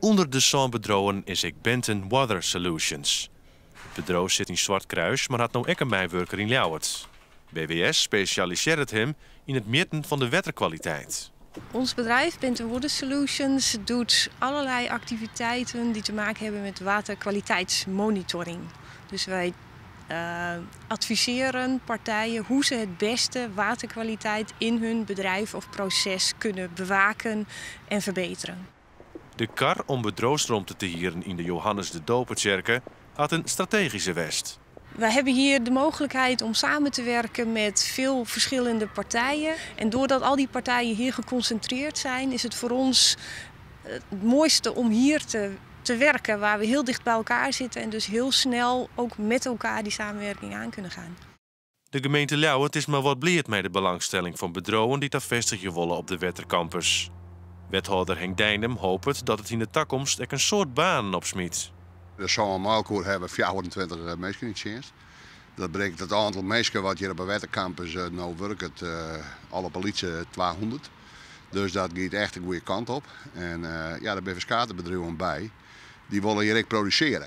Under de sân bedriuwen is ek Benten Water Solutions. It bedriuw sit yn Swartkruis, mar hat no ek in meiwurker yn Ljouwert. BWS spesjalisearret him yn it mjitten fan de wetterkwaliteit. Ons bedrijf, Benten Water Solutions, doet allerlei activiteiten die te maken hebben met waterkwaliteitsmonitoring. Dus wij adviseren partijen hoe ze het beste waterkwaliteit in hun bedrijf of proces kunnen bewaken en verbeteren. De kar om bedriuwsromte te hieren yn de Johannes de Dopertsjerke hat in strategyske west. Wij hebben hier de mogelijkheid om samen te werken met veel verschillende partijen. En doordat al die partijen hier geconcentreerd zijn, is het voor ons het mooiste om hier te werken, waar we heel dicht bij elkaar zitten en dus heel snel ook met elkaar die samenwerking aan kunnen gaan. De gemeente Ljouwert is mar wat bliid mei de belangstelling fan bedriuwen dy't har fêstigje wolle op de wetterkampus. Wethâlder Henk Deinum hopet dat it yn de takomst ek in soad banen opsmyt. De sân mei-elkoar hawwe 24 minsken yn tsjinst. Dat bringt it oantal minsken wat hjir op de wetterkampus no wurket al op in lytse 200. Dus dat giet echt de goede kant op. En ja, der binne ferskate bedriuwen by. Dy wolle hjir ek produsearje.